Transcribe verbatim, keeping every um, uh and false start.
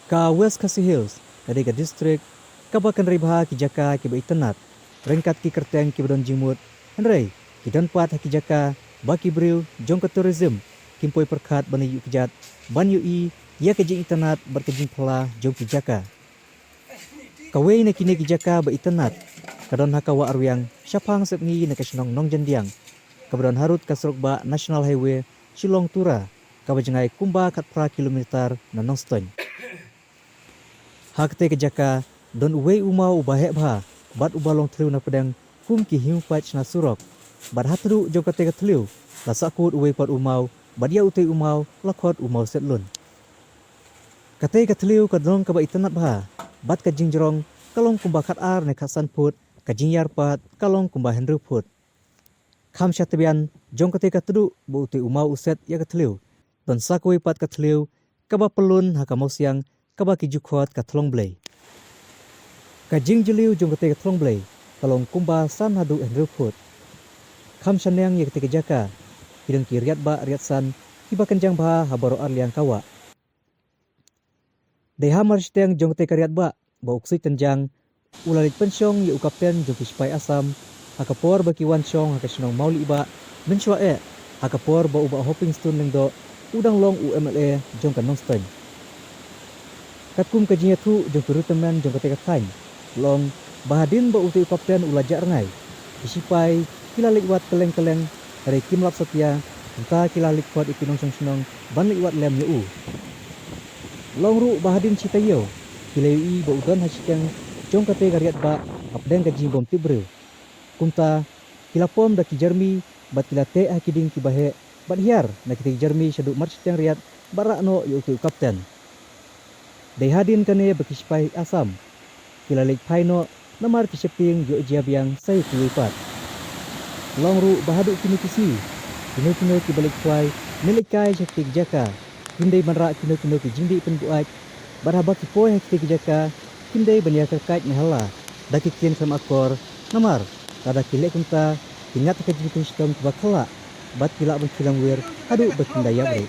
Ka West Khasi Hills ka dei ka distrik kaba kynrei bha ki jaka kiba itynnad ryngkat ki kyrteng kiba don jingmut, hynrei ki don pat ha ki jaka ba ki briew jong ka tourism kim poi pyrkhat ban ïoh kjat ban ïohi ïa ka jingitynnad bad ka jingphylla jong ki jaka. Kawei na kine ki jaka ba itynnad ka don ha ka Wah Rwiang, shaphang sepngi na ka shnong Nongjyndiang, kaba don harud ka surok bah National Highway Shillong Tura, kaba jngai kumba khatphra kilometer na Nongstoiñ. Ha katei ka jaka don uwei u maw uba heh bha bad uba long thliew na pdeng kum ki hynñiew paid shna surok. Bad ha tnum jong katei ka thliew la sahkut uwei pat u maw, bad ïa utei u maw la khot u maw Setlun. Katei ka thliew ka don kaba itynnad bha, bad ka jingjrong ka long kumba khatar ne khatsan phut, ka jingïar pat ka long kumba hynriew phut. Kham sha tbian jong katei ka tnum ba utei u maw u set ïa ka thliew, don sa kawei pat ka thliew kaba pyllun ha ka mawsiang kaba ki ju khot ka Thlong Blei. Ka jingjylliew jong katei ka Thlong Blei ka long kumba san haduh hynriew phut. Kham shaneng ïa katei ka jaka ki don ki riat bah riat san kiba kynjang bha ha baroh arliang ka wah. Dei ha marshiteng jong katei ka riat bah ba u Ksuid Tynjang u la leit pynshong ïa u kapten jong ki sipai Assam ha ka por ba ki wan shong ha ka shnong Mawlieh bah, mynshuwa eh ha ka por ba u Bah Hopingstone Lyngdoh u dang long u M L A jong ka Nongstoiñ. Katkum ka jingïathuh jong ki riew tymmen jong katei ka thaiñ, long ba hadien ba utei u kapten u la jah rngai, ki sipai ki la leit wad kylleng kylleng, hynrei kim lap satia. Kumta ki la leit khot ïa ki nongshong shnong ban leit wad lem ïa u. Long ruh ba hadien shi taïew ki la ïohi ba u don ha shiteng jong katei ka riat bah hapdeng ka jingbym tip briew. Kumta ki la pom da ki jarmi bad ki la teh ha ki dieng kiba heh bad hiar na kitei ki jarmi shaduh marshiteng riat bad rah noh ïa utei u kapten. Dei hadien kane ba ki sipai Assam ki la leit phai noh namar ki sheptieng ïoh jia biang sa ïa kiwei pat. Long ruh ba haduh kine ki sngi kino kino kiba leit khwai ne leit kai sha kitei ki jaka kim dei ban rah kino kino ki jingdih pynbuaid, bad haba ki poi ha kitei ki jaka kim dei ban ïa kyrkait ne halla da ki ktien khlem akor, namar lada ki leh kumta ki ngat ha ka jingpynshitom kaba khlaiñ bad ki lah ban khih langwir haduh ba kin da ïap ruh.